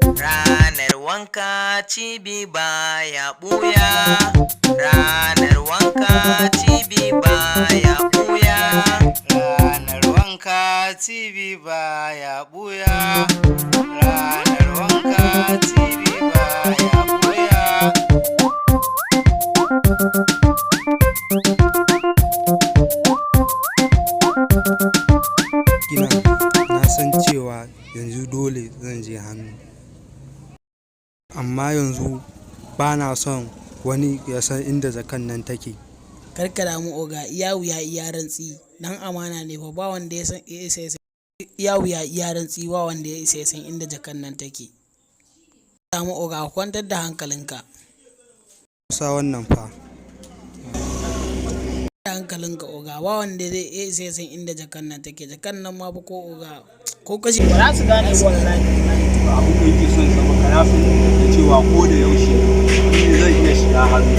Ranar wanka cibi baya ɓuya. Ranar wanka cibi baya ɓuya. Ranar wanka cibi baya buya. Ranar wanka cibi baya buya. Gina na san cewa yanzu dole zan je hannu. Amma yanzu ba na son wani ya san inda jakan nan take. Kar ka damu oga, iya wuya iya rantsi, dan amana ne fa, ba wanda ya san ya isa ya san iya wuya iya rantsi, ba wanda ya isa ya san inda jakan nan take. Damu oga, ka kwantar da hankalinka. Musa wannan fa. Da hankalinka oga, ba wanda zai iya isa ya san inda jakan nan take. Jakan nan ma fa ko oga ko kashi Ba za su gane ba wallahi. Abin da yake son sa maka, na san da cewa ko da yaushe ni zai iya shiga hannu,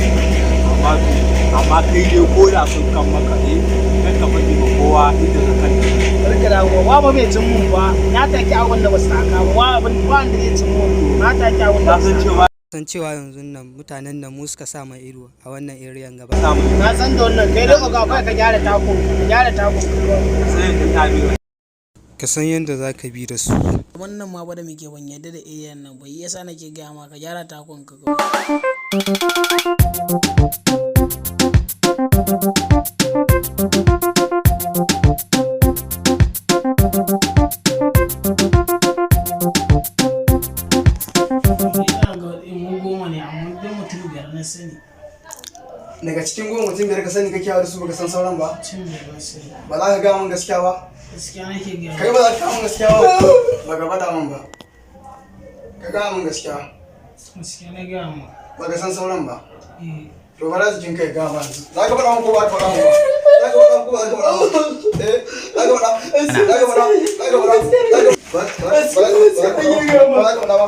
amma kai dai ko da sun kan maka ne, kar ka faɗi ma kowa inda ka kan. Barka da wa ba mai cin mun ba. Na take abin da ba su taka ba. Wa abin ba wanda zai cin mun. Na take abin da Na ba su san taka. cewa San cewa yanzu nan mutanen nan mu suka sa mai ido a wannan area gaba. Samu. Na san da wannan. Kai dai oga, kai ka gyara takun ka, gyara takun ka. Sai ka tabi. Ka san yadda za ka bi da su. Wannan ma ba da muke, ban yarda da area nan ba, yasa nake gaya ma ka gyara takun ka kawai. Ina ga mu 10 ne, amma dai mutum biyar na sani. Daga cikin 10 mutum biyar ka sani kake yawo da su, baka san sauran ba? Mutum biyar na sani. Ba za ka gaya min gaskiya ba? Gaskiya nake gaya. Kai ba za ka gaya min gaskiya ba? Ba ka faɗa min ba. Ka gaya min gaskiya. Gaskiya na gaya ma. Ba ka san sauran ba? Eh. To ba za jikin kai gaya ma yanzu. Za ka faɗa min ko ba ka faɗa min ba? Za ka faɗa min ko ba za ka faɗa min ba? Eh, za ka faɗa? Za ka faɗa? Za ka faɗa? Za ka faɗa? Ba za ka faɗa ba?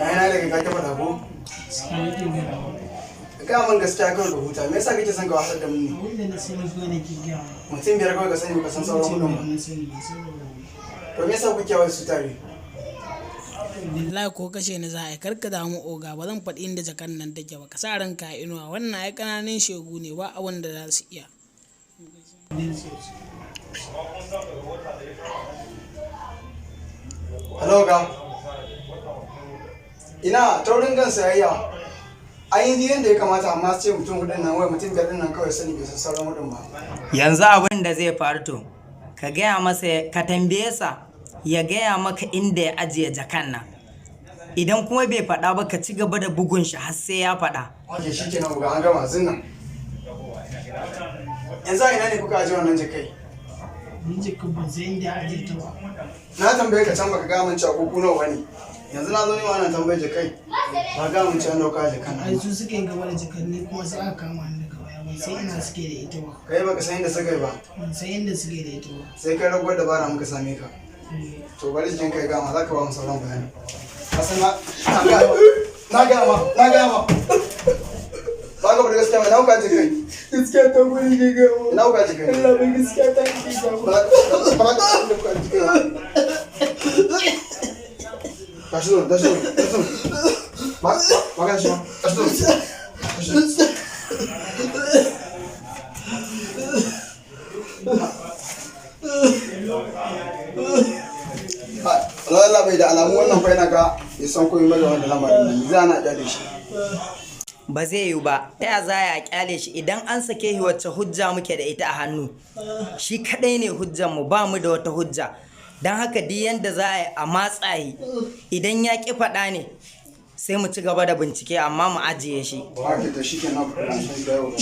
Na yana daga ka ki faɗa ko? Gaskiya nake gaya ma. Ka gaya min gaskiya kawai ka huta. Me yasa kake son ka wahalar da mu ne? Abin da na sani kawai nake gaya ma. Mutum biyar kawai ka sani, baka san sauran Mutum hudun biyar ba? na sani, ban san ba. To me yasa kuke yawo da su tare? Wallahi ko kashe ni za a yi, kar ka damu oga, ba zan faɗi inda jakan nan take ba. Ka sa ranka a inuwa, wannan ai ƙananan shegu ne, ba abin da za su iya. Hello ga. Ina taurin kan sayayya. An yi yadda ya kamata, amma sai mutum hudun nan, wai mutum biyar din nan kawai sani, bai san sauran hudun ba. Yanzu abin da zai faru, to ka gaya masa, ka tambaye sa ya gaya maka inda ya ajiye jakan nan. Idan kuma bai faɗa ba, ka ci gaba da bugun shi har sai ya faɗa. Ok, shi kenan ga an gama zin nan. Yanzu a ina ne kuka ajiye wannan jakai? Ni jikin ban san inda ya ajiye ta ba. Na tambaye ka can baka gaya min cewa ko ku nawa bane. Yanzu na zo ne wannan tambayar jakai. Ba gaya min cewa nawa ka jakan Ai nan ba. su suka yi gaba da jakanni kuma sai aka kama ni daga baya. Ban san ina suke da ita ba. Kai baka san inda suka yi ba. Ban san inda suke da ita ba. Sai kai raguwar dabara muka same ka. Eh. To bari jikin kai gama za ka ba mu sauran bayani. Ka san na gaya ma, na gaya ma, na gaya ma. Ba ka bari gaskiya ba, ina kuka ajiye kai? Gaskiya ta guri ne gaya ma. Ina kuka ajiye kai? Allah bai, gaskiya ta ke gaya ma. Ba za ka inda kuka ajiye kai ba. Tashi zo, tashi zo, tashi zo. Ba ba ka tashi ba, tashi zo. Tashi zo. Allah bai da alamu wannan fa yana ga ya san komai ba ga wannan lamarin nan. Zai ana kyale shi. Ba zai yiwu ba. Ta ya za a kyale shi? Idan an sake shi, wacce hujja muke da ita a hannu? Shi kadai ne hujjan mu, ba mu da wata hujja. Don haka duk yanda za a yi a matsa yi, idan ya ki faɗa ne sai mu ci gaba da bincike, amma mu ajiye shi. Ok, to shi kenan ku kan da yau.